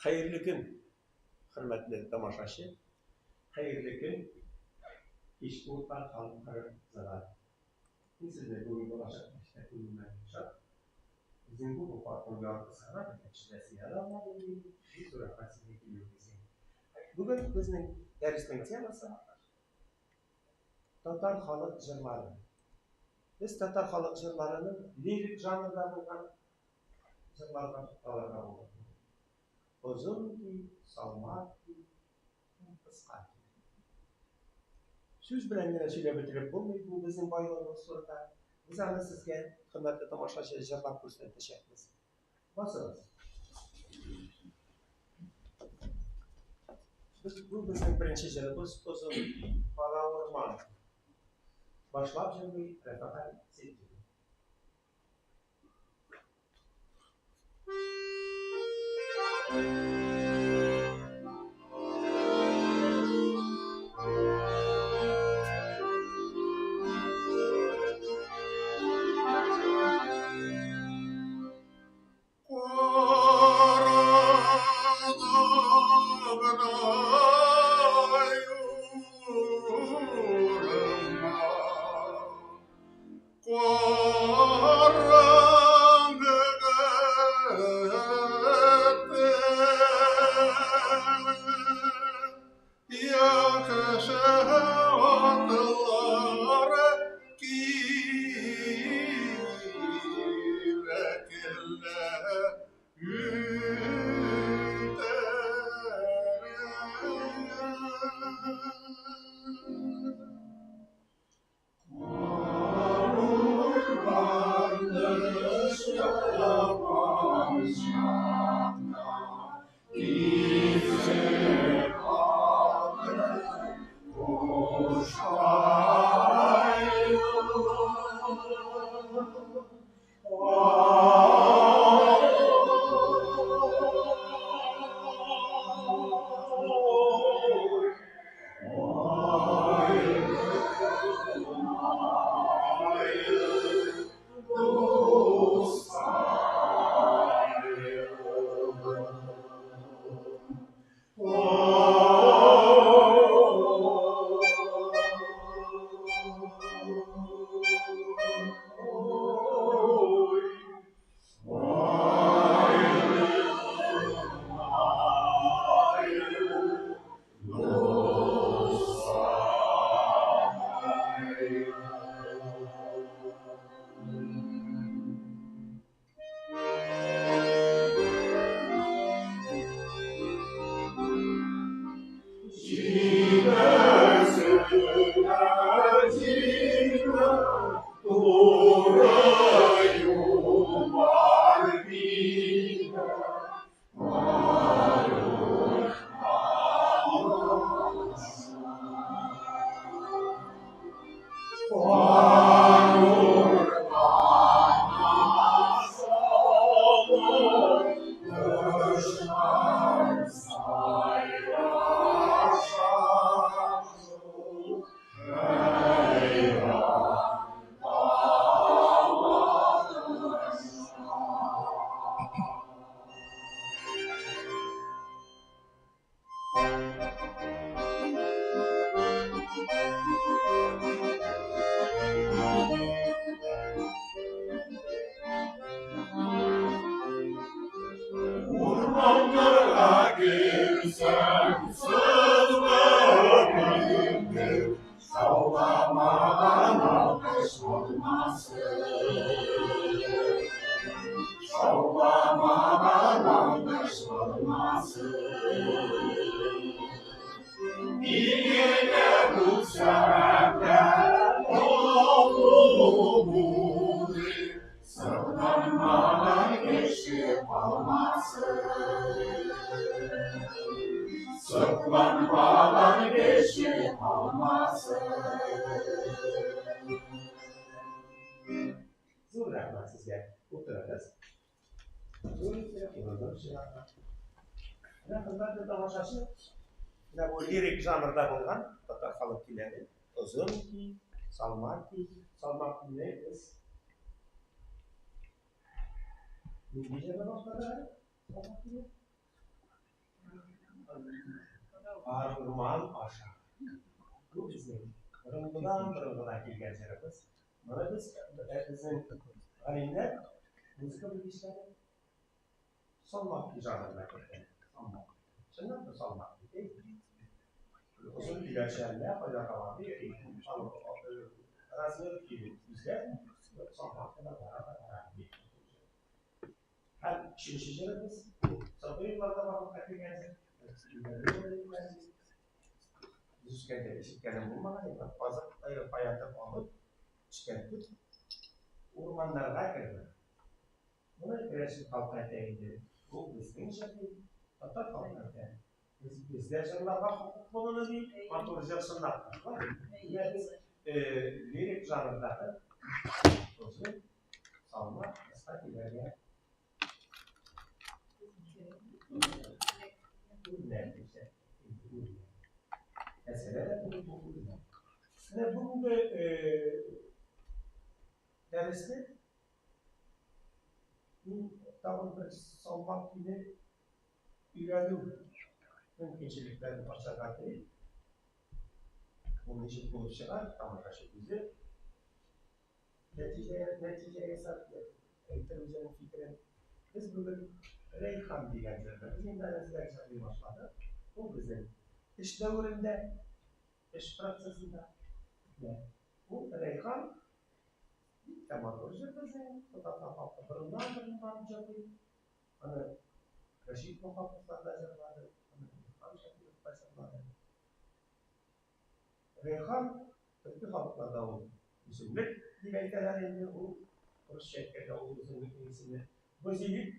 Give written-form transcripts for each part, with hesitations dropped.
Хәерле көн, хөрмәтле тамашачы. Хәерле көн, кичке утлар халыкара кызлар. Мин сезне бүгенге ачык эштә күрүемә бик шат. Безнең бу паркның яртысы гына бөтен кеше дә сыя да алмады инде. Бик зур рәхмәт сезгә килүегезгә. Бүген безнең дәреснең темасы татар халык җырлары. Без татар халык җырларының лирик жанрда булган җырларга тукталырга булдык. Озын көй, салмак көй һәм кыска көй. Сүз белән генә сөйләп бетереп булмый бу безнең байлыгыбыз турында. Без аны сезгә, хөрмәтле тамашачы, җырлап күрсәтәчәкбез. Басыгыз. Без бу безнең беренче җырыбыз озын көй, Кара урман. Башлап җырлый Рәфәкать Ситдиков. Зур рәхмәт сезгә. Утырыгыз. Зур итеп урындык чыгарга. Менә хөрмәтле тамашачы, менә бу лирик жанрда булган татар халык көйләре. Озын көй, салмак көй. Салмак көйне без нинди җырда башладык әле? Салмак көйне? Урман аша. Бу безнең борынгыдан борынгыдан килгән җырыбыз. Моны без безнең галимнәр, музыка белгечләре салмак жанрына кертә. Салмак. Чыннан да салмак бит. Озын көйләрчәндә кайда кабан размер көе үзгәрми, салмак кына бара да бара. Һәм өченче җырыбыз соңгы елларда барлыкка килгән җыр. Без үскәндә ишеткәнем булмаган иде. Казык каядыр алып, эшкәртеп, урманнарга керде. Моны керәшен халкы әйтә инде. Бу безнең җыр ди, татар халкы әйтә. Без бездә җырларга хокуклы моны ди, матур җыр чынлап та. Шулай бит? Менә без лирик жанрдагы озын салма кыска көйләргә үрнәк күрсәттек. Инде үрнәк. Мәсьәлә дә түгел бу үрнәк. Менә бүгенге дәресне мин тагын бер салмак көйне өйрәнү мөмкинчелекләрен ачарга телим. Ул ничек булып чыгар, тамашачы үзе нәтиҗә, нәтиҗә ясап, әйтер үзенең фикерен. Без бүген Рәйхан дигән җырны, без инде аны әзрәк җырлый башладык. Ул безнең эш дәверендә, эш процессында. Менә бу Рәйхан бик тә матур җыр безнең татар халкы борыннан-борыннан җырлый. Аны Рәшит Ваһаповлар да җырлады, аны Илһам Шакиров та җырлады. Рәйхан төрки халыкларда ул үсемлек дип әйтәләр инде, ул русча әйткәндә ул үсемлекнең исеме базилик,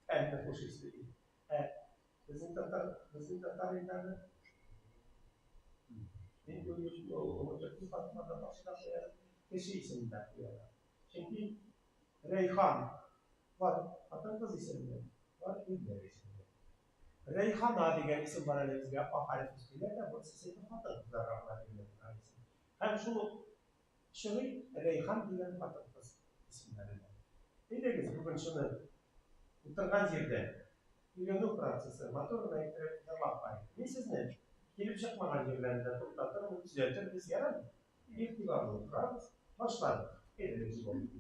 тәмле хуш исле ди. Ә безнең татар, безнең татар илдәге мин ул төрки халыкларда башка куялар, кеше исемен дә куялар. Чөнки Рәйхан бар хатын-кыз исемле, бар ирләр исемле. Рәйхана дигән исем бар әле безгә, А хәрефе өстиләр дә, монысы сәйфе хатын-кызларга гына бирелә торган исем. Һәм шул ук чыгый Рәйхан дигән хатын-кыз исемнәре дә. Әйдәгез, бүген шуны утырган җирдә өйрәнү процессы матур гына иттереп җырлап карыйк. Мин сезне килеп чыкмаган җирләрендә туктатырмын, төзәтербез, ярармы? Игътибарлы утырабыз. Башладык. Әйдәгез, җибәрик.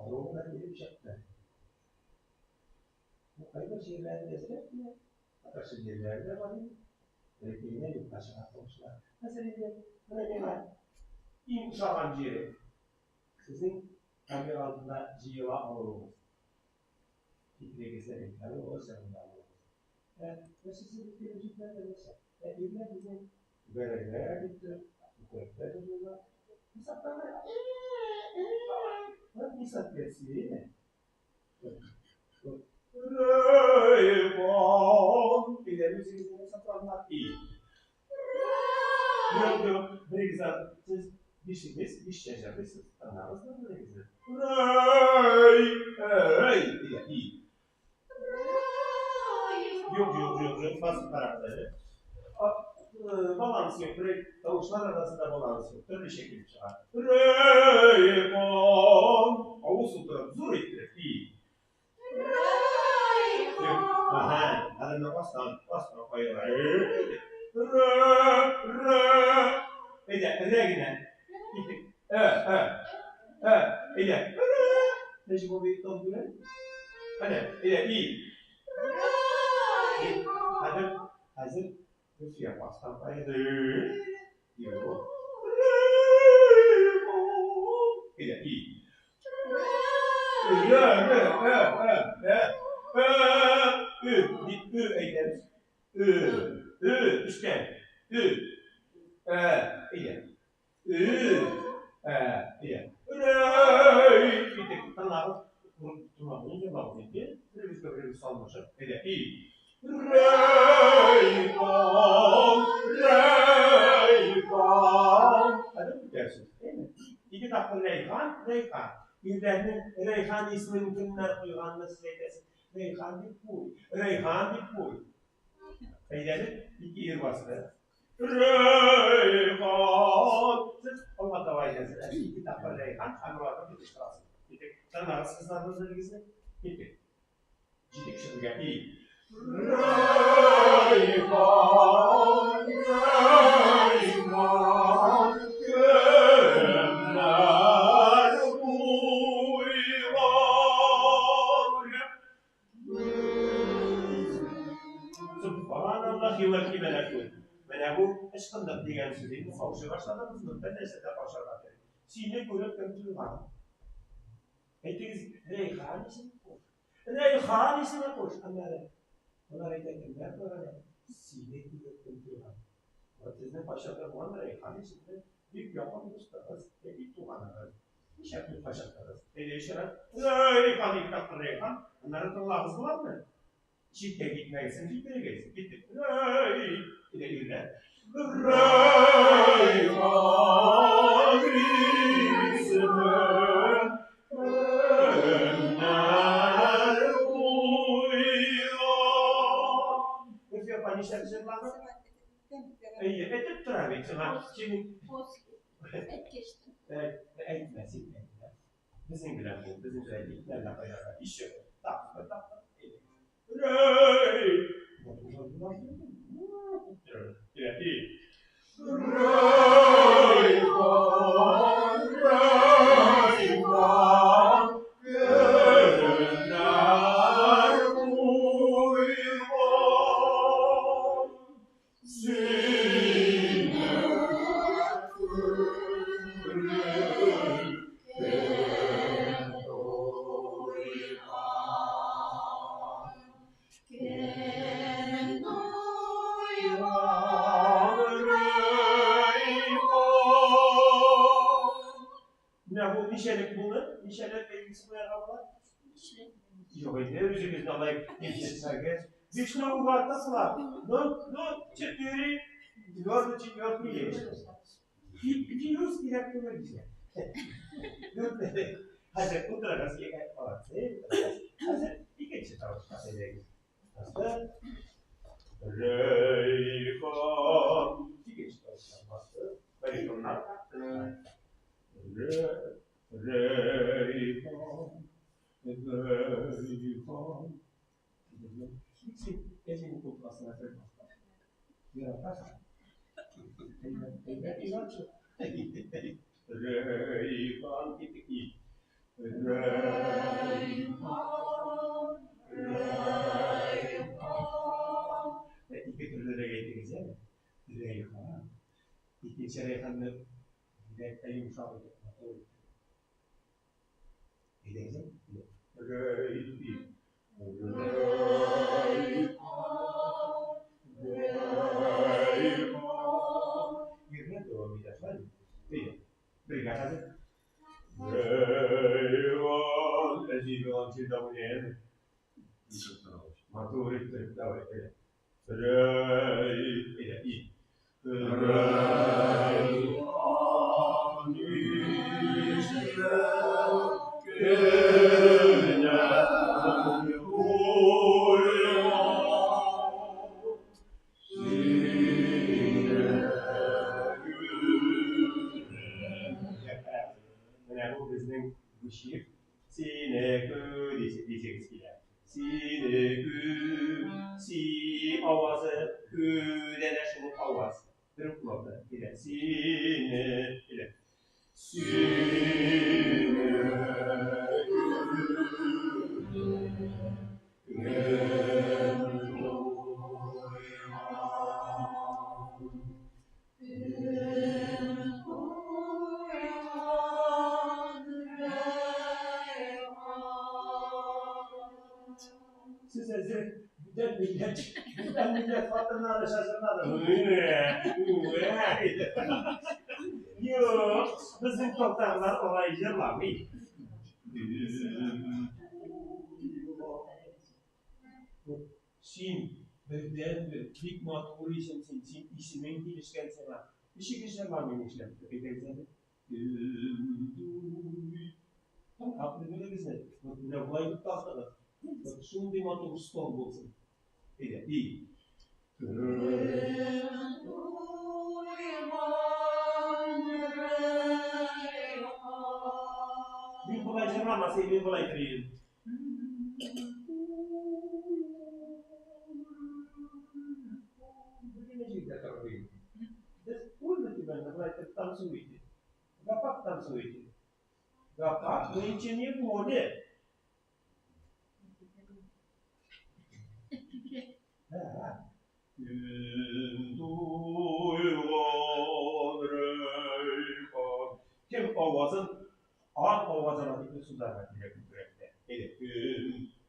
Ару гына килеп чыкты. Бу кайбер җирләрендә әзрәк кенә татарча җирләре дә бар иде. Бәләкәй генә юкка чыга тавышлар. Хәзер инде менә миңа иң ошаган җире сезнең камера алдында җыела алуыгыз. Фикерегезне әйтә алуыгыз, җырлый алуыгыз. Ә нәрсәсе дип килеп җитмәде нәрсә? Ә ирләр безнең түгәрәгрәк иттереп, күкрәктә җырлыйлар. Нисаптагы вот несоответствие. Рейхан. Дигән үзегезнең сакланма. И. Юк, юк, берегез сез бишегез бишчә җырлыйсыз. Тыңлагыз берегезне. Рей, эй, дигән. И. Юк, юк, юк, юк, басып карагыз әле. Баланс юк, бер тавышлар арасында баланс юк. Төрлечә килеп чыга. Рейхан. Авыз тутырып, зур иттереп. И. Рейхан. Ага, хәзер астан, астан каера. Р, р. Әйдә, р генә. Киттек. Э, э. Э, әйдә. Ничек булды тон түгел? Әнә, әйдә, и. Хәзер, хәзер Рөфия астан каерды. Юк. Әйдә, и. Р, р, э, э, э, э, ө, дип ө әйтәбез. Ө, ө, өстән. Ө, ә, әйдә. Ө, ә, әйдә. Рәй, киттек. Тыңлагыз, тыңлагыз, җырлагыз инде. Беребезгә беребез салмышып. Әйдә, и. Рәйхан, Рәйхан. Хәзер күтәрсез. Әйме? Ике тапкыр Рәйхан, Рәйхан. Ирләрнең Рәйхан исемен кемнәр куйганны сез әйтәсез. Рәйхан дип куй. Рәйхан дип куй. Әйдәле, ике ир басты. Рәйхан. Сез алга таба әйтәсез. Ә ике тапкыр Рәйхан һәм аларны тотыштырасыз. Киттек. Тыңлагыз кызларны үзегезне. Киттек. Җиде кеше бергә. И. Рәйхан, Рәйхан, кемнәр куйган? Субханаллахи вә мәләкут. Менә бу ычкындык дигән сүз инде каушый башладыгызмы? Бер нәрсә дә каушарга кирәк. Сине күреп кем туйган? Әйтегез, Рәйхан исеме куш. Рәйхан исеме куш. Аннары алар әйтә, кемнәр куйган әле? Сине күреп кем туйган? Вот сезнең кайчандыр булган Рәйхан исемле бик якын дустыгыз, яки туганыгыз. Ничә көн качактыгыз? Әйдә еще раз. Рәйхан ике тапкыр Рәйхан. Аннары тыңлагыз буламы? Читкә китмәгез, китерегез. Киттек. Рәй. Әйдә ирләр. Рәйхан исеме кемнәр куйган? Гөлфия апа нишләп җырлады? Әйе, әйтеп тора бит сиңа. Синең Әйткәчтен. Әйтмә, син әйтмә. Безнең белән бул, безнең белән китмә, әллә кайларга. Еще тагын бер тапкыр. Рәй! Рәйхан, Рәйхан, кемнәр куйган? Сине күреп кем туйган? Кем туйган? Рәйхан. Менә бу ничәлек булды? Ничәлек билгесе куярга була? Юк инде, үзегезне алай кимсетсәгез. Бишне угатасызлар. Ну, ну, четыре, твердо четвертый есть. Плюс кирәк түгел безгә. Дүрт. Хәзер утырыгыз, егет, молодцы, утырыгыз. Хәзер икенче тавышка әйдәгез. Басты. Рәйхан. Икенче тавышка басты. Баритоннар. Рәйхан. Рәйхан. Син әҗәне култык астына кереп басма. Яратасың. Әйбәт, әйбәт иҗатчы. Рәйхан киттек. Рәйхан. Әйдәгез әле. Рәй. Ирләр дәвам итә, шулай бит? Әйдә. Бергә хәзер. Рәйван, әҗибе җирдә уйнаймы? Матур иттереп, давай, әйдә. Рәй, әйдә, и. Рәйван нишләп кенә Менә бу безнең гүчир. Сине дисегез килә. Сине кү, си авазы, күдә дә шул ук аваз. Бер үк нота. Килә. Сине, килә. Сине Сез әзер бүтән милләт, бүтән милләт хатыннары шашырмады. Юк, безнең татарлар алай җырламый. Син бердәнбер бик матур исем син, син исемең килешкән сиңа. Ничек җырламый нишләп? Әйтегез әле. Тыңлап белегезне. Вот менә болай итеп тартыгыз. Вот шундый матур стол булсын. Әйдә, и. Мин болай җырламас идем, мин болай әйтер идем. Бер генә җирдә торыр идем. Без ульны түбәнне болай итеп танцуете. Гопак танцуете. Гопак нынче не в моде. Да. Кем авазын А авазына дип сузарга кирәк күкрәктә. Әйдә.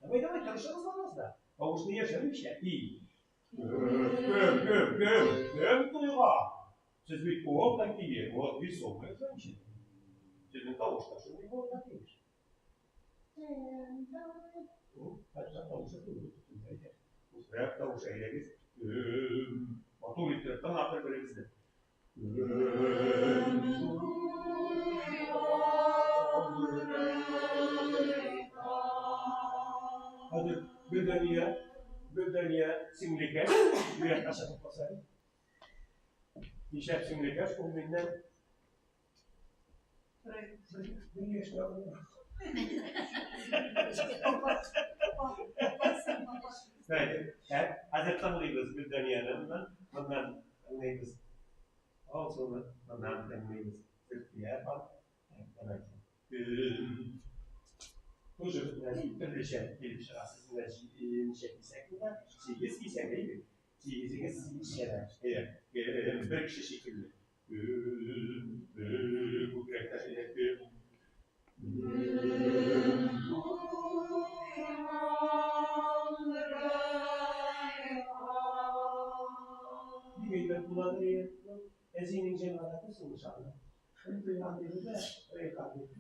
Давай, давай, тырышыгыз барыгыз да. Тавышны яшермичә. И. Кем, кем, кем, кем туйга? Сез бит вот такие, вот весомые женщины. Сезнең тавыш та шундый булырга тиеш. Хәтта тавышы түгел, әйдә. Күкрәк тавышы, әйдәгез. Матур итеп тыңлап бер-берегезне. Хәзер Гөлдәния, Гөлдәния сеңлекәш, бу якка чыгып баса. Нишләп сеңлекәш, ул миннән бер яшькә олырак. Хәзер тыңлыйбыз Гөлдәнияне моннан, моннан тыңлыйбыз. Алсуны моннан тыңлыйбыз. Зөлфия апа. Давайте. Тоже төрлечә килеп чыга. Сез менә ничә кисәк монда? Сигез кисәк, әйе. Сигезегез сигезчәдә. Әйе, бер кеше шикелле. Күкрәктә Бик әйбәт буладыр, әйе. Әзинең җәмәгате сугышаны. Кем туйган диде дә, Рәйхан диде.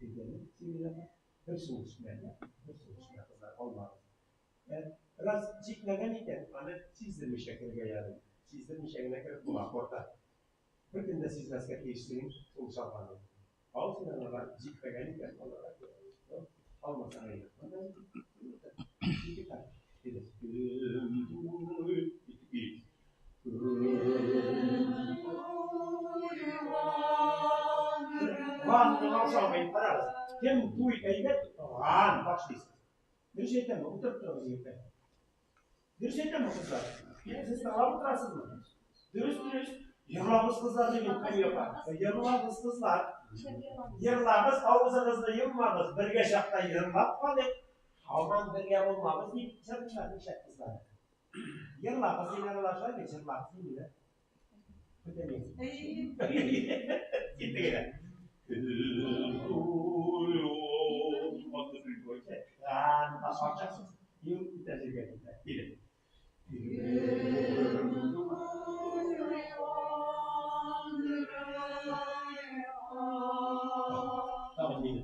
Әйдәле, Симилә апа. Бер сугыш белән, бер сугыш белән кызлар алмагыз. Раз җитмәгән икән, аны сиздермичә керергә ярый. Сиздермичә генә кереп була, курка. Бер кем дә сизмәскә тиеш синең сугыш алганыңны. Ал син аларга җитмәгән икән, аларга кирәк. Алмасаң әйбәт. Ике так. Ган миңа ошамый, карагыз. Кем туй әйбәт, ган башлыйсыз. Дөрес әйтәмме? Утырып торыгыз, егетләр. Дөрес әйтәмме, кызлар? Сез тыңлап утырасызмы? Дөрес, дөрес. Йырлагыз, кызлар, дигән Хәния апа. Йырлагыз, кызлар. Йырлагыз, авызыгызны йоммагыз. Бергә чакта йырлап калыйк. Һаман бергә булмабыз дип җырлыйлар нишләп кызлар. Йырлагыз диләр алар шулай бит, җырлагыз димиләр. Көтәмез. Киттек әйдә.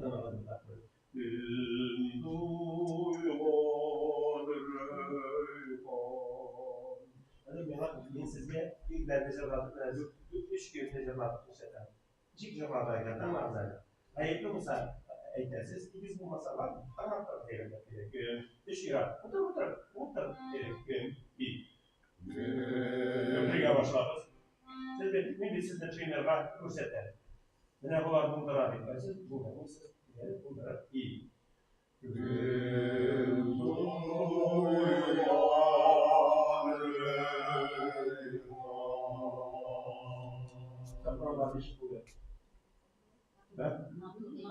Тыныгыз бер тапкыр. Көн туйган рәйхан. Әле миңа мин сезгә ирләрне җырлатып менә өч көйне җырлатып күрсәтәм. Ничек җырларга икән, тыңлагыз әле. Гаепле булса әйтәсез, тигез булмаса бар, тыңлап торыгыз әйбәтләп кирәк. Көн, өч ир-ат. Утыр, утыр, утыр. Кирәк, көн, би. Бергә башлагыз. Сез бит, мин бит сезне тренерга күрсәтәм. Менә болар булдыра бит. Ә сез булдырмыйсыз. Әйдәгез, булдырып, и.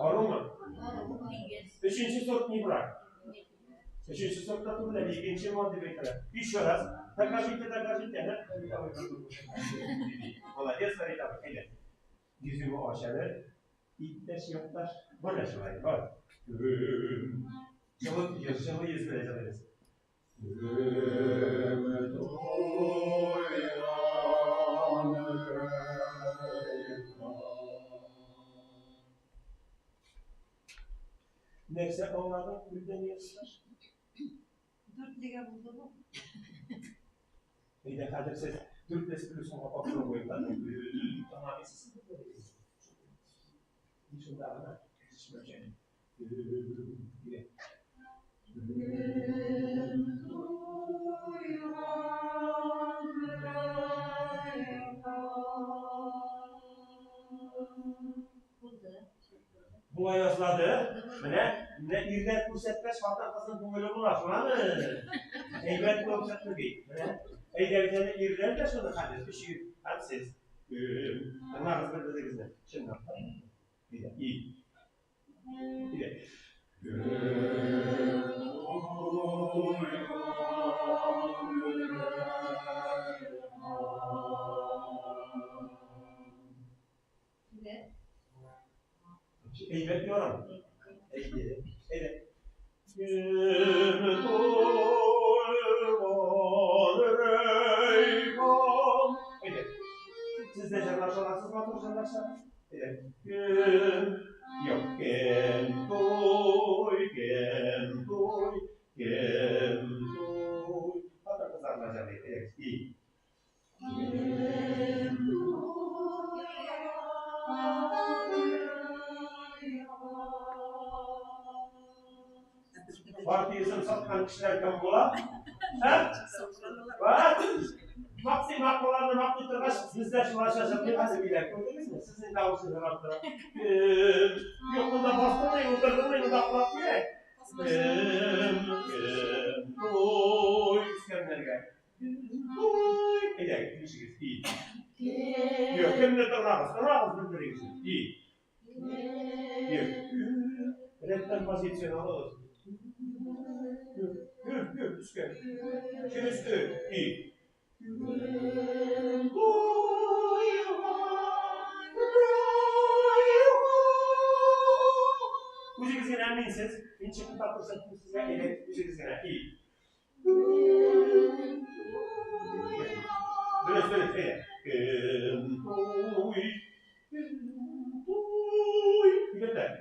Арумы? Өченче сорт не брак. Өченче сортта түгел, әле икенче мал дип әйтәләр. Еще раз. Докажите, докажите. Молодец, Фәрит абый, әйдә. Йөзеңне ач әле. Иптәш, якташ, бар ә шулай, бар. Җылы йөз, җылы йөз белән җылыйбыз. Нәрсә аңладың, Гөлдән якташ? Дүртлегә булды бу. Әйдә, хәзер сез дүртле плюсын попробуем. Тыңламыйсыз сез. Шунда гына җитешмәүчән. Була язлады. Менә, менә ирләр күрсәткәч, хатын-кызның күңеле була, шуңамы? Әйбәт булып чыкты бит. Менә, әйдәгез әле ирләр дә шуны хәзер, өч ир һәм сез. Тыңлагыз бер-берегезне. Чынлап та. Әйдә, и. Әйдә. Әйбәт ярам. Әйдә, әйдә. Әйдә. Сез дә җырлаша аласыз, матур җырлаша. Әйдә. Кем, юк, кем туй, кем туй, кем туй. Хатын-кызлар гына җырлый. Әйдә, и. Партиясен саткан кешеләр кем була? Ә? Бар. Мактый макталарны мактый торгач, без дә шулайча җырлый хәзер диләр. Күрдегезме? Сезнең тавышны җырлап тора. Юк, монда бастырмый, утырдырмый, монда кулак кирәк. Кем, кем, туй үскәннәргә. Әйдә, килешегез. И. Юк, кемне тыңлагыз? Тыңлагыз бер-берегезне. И. Юк. Рәттән позицияне алыгыз. Юк, юк, юк, өскә. Через Ö. И. Үзегез генә минсез. Мин чыгып та күрсәттем сезгә. Әйдә, үзегез генә. И. Дөрес, дөрес, әйдә. Кем туй, кем туй. Егетләр.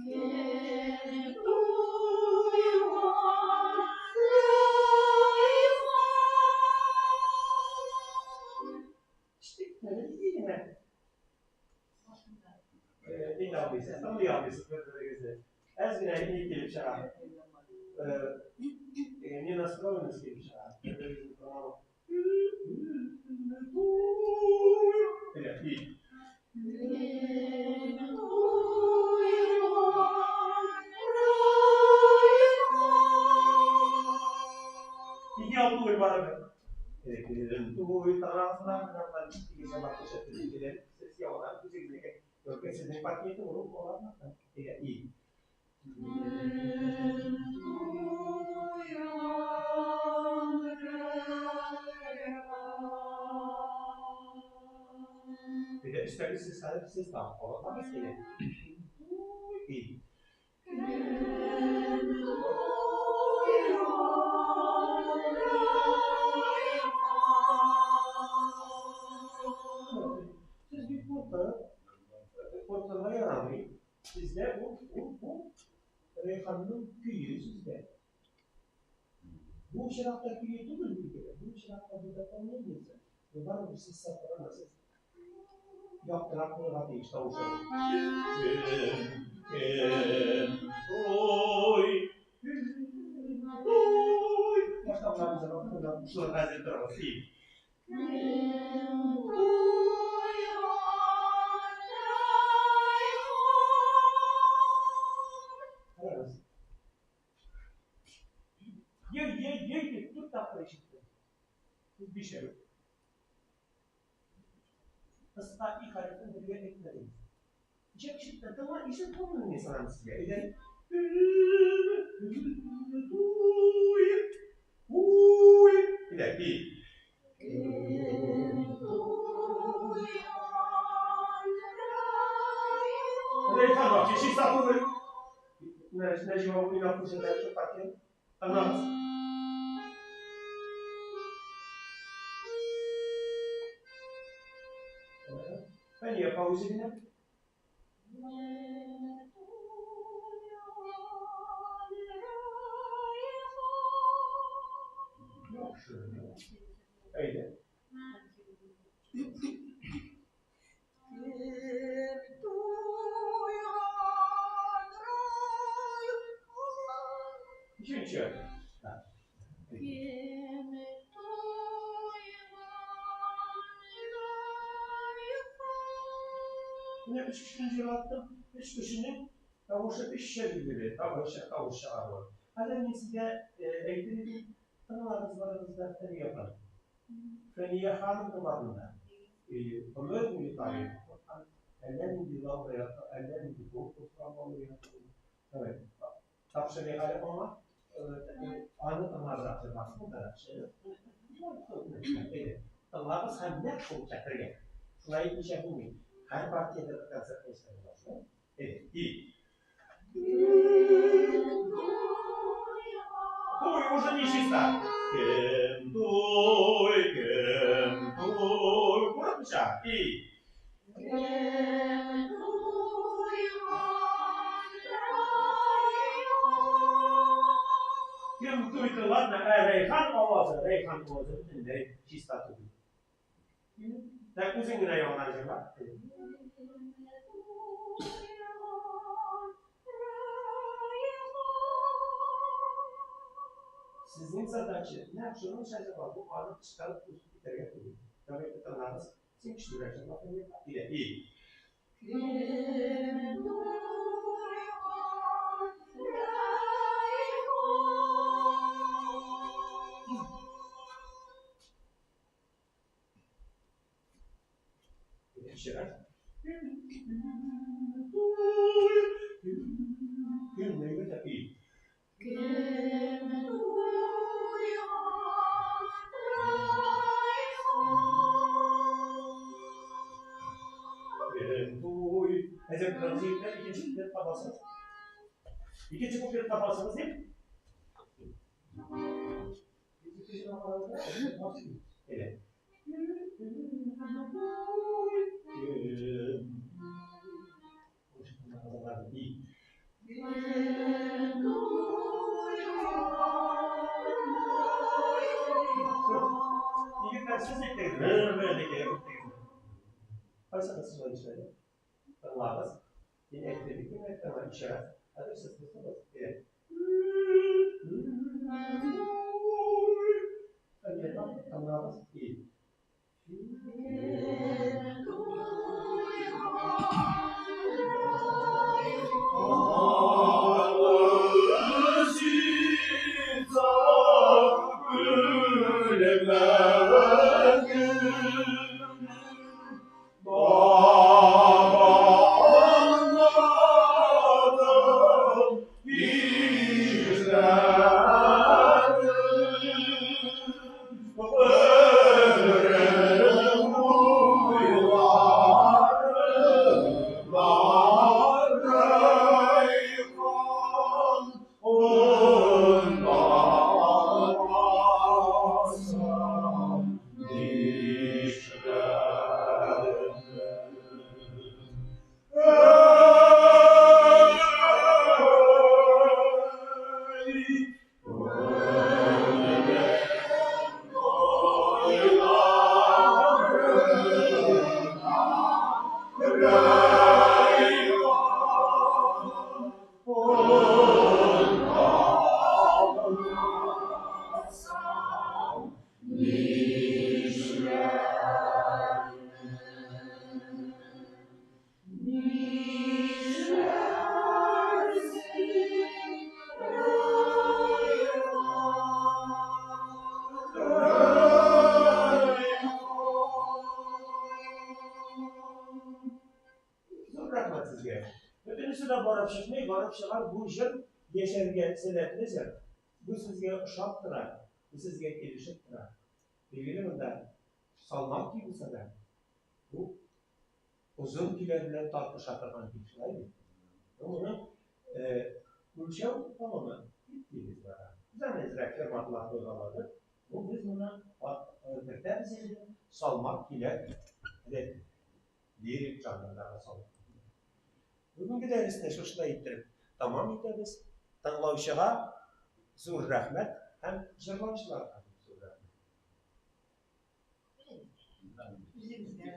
Кем туйган Кечкенә генә. Нинди алмыйсыз, тыңлый алмыйсыз бер-берегезне. Әз генә ни килеп чыга. Не настроенность килеп чыга. Бер-берегезне тыңламау. Әйдә, и. Идеал түгел барыбер. Туй тарасына сез яңадан үзегезнеке. Только сезнең пакеты урып алармы? И. Әйдә, өстәге сез хәзер сез тагы кабатлагыз, әйдә. И. Сез бик куркып, куркырга ярамый. Сездә бу, бу, бу Рәйханның көе сездә. Бу очракта көе түгел билгеле, бу очракта бу дополнениесе. Бу барыбер сез сопрано, сез яктырак булырга тиеш тавышы. Кем, кем, туй, туй. Башта боларны җырлап, әзер торыгыз. Кем туйган райхан? Карагыз. Ей, ей, ей дип дүрт тапкыр ишеттем. Бу бишәү. Кыска и хәрефен бергә әйтмәдегез. Ничә кеше тыңла, ишетеп булмый мин санам сезгә. Әйдә. Туй. Уй. Әйдә, и. Кем туйган Рәйхан райхан? вообще чиста түгел. Нәҗиба уйнап күрсәтә шул партия. Тыңлагыз. Фәния пауза генә. Кем туйган райхан? Яхшы. Әйдә. Кем туйган райхан? Өченче. Кем туйган райхан? Менә өч кешене җырлаттым. Өч кешенең тавышы өччә билгеле, тавыш тавыш чыгаруы. Хәзер мин сезгә әйтер идем, тыңлагыз барыгыз да Фәния ханым. Фәния ханым да бар монда. Гомер буе тарих укыткан, әллә нинди лауреаты, әллә нинди конкурслар лауреаты. Давай, тапшырыйк әле аңа. Аны тыңлабрак җырласын да. Тыңлагыз һәм нәкъ шул чәпергә. Шулай итмичә булмый. Һәр партиядә бер концерт нәрсә була, шулай? Әйдә, и. Кем туйган Туй уже не чиста. Кем туй, кем туй. Курыкмыйча. И. Кем туйган райхан? Кем туй ладно, ә Рәйхан авазы, Рәйхан авазы бөтенләй чиста түгел. Так үзең генә яңадан җырла. Кем туйган райхан? Сезнең задача нәкъ шуның җырла, бу аны чыгарып үсеп китәргә түгел. Давайте тыңлагыз. Син көчлерәк җырла, Фәния. Әйдә, и. Кем туйган райхан? Икенче раз. Кем нәйгә и. Кем туйган райхан? Кем туй. Әзер торыгыз, егетләр, икенче куплетка басыгыз. Икенче куплетка басыгыз дип. Әйдә. Кем. И. Кем туйган райхан? Егетләр, сез әйттегез. Бер дип әйттегез. Кайсыгыз шулай эшләде? Тыңлагыз. Мин әйтте бит, кем әйтте аңа ишарә. Хәзер сез кысыгыз. Әйдә. Тыңлагыз. И. Кем туйган райхан? Шунысы да барып чыкмый, барып чыгар, бу җыр яшәргә сәләтле җыр. Бу сезгә ошап тора, бу сезгә килешеп тора. Билгеле монда салмак көй булса да, бу озын көйләр белән тартыша торган көй, шулай бит? Ну, моны үлчәү гомумән бик тигез бара. Без аны әзрәк ферматлар куйгаладык. Бу без моны кертәбез инде салмак көйләр рәтенә. Лирик жанрдагы салмак көйләр. Бүгенге дәресне шушылай иттереп тәмам итәбез. Тыңлаучыга зур рәхмәт һәм җырлаучыларга зур рәхмәт. Үзегезгә.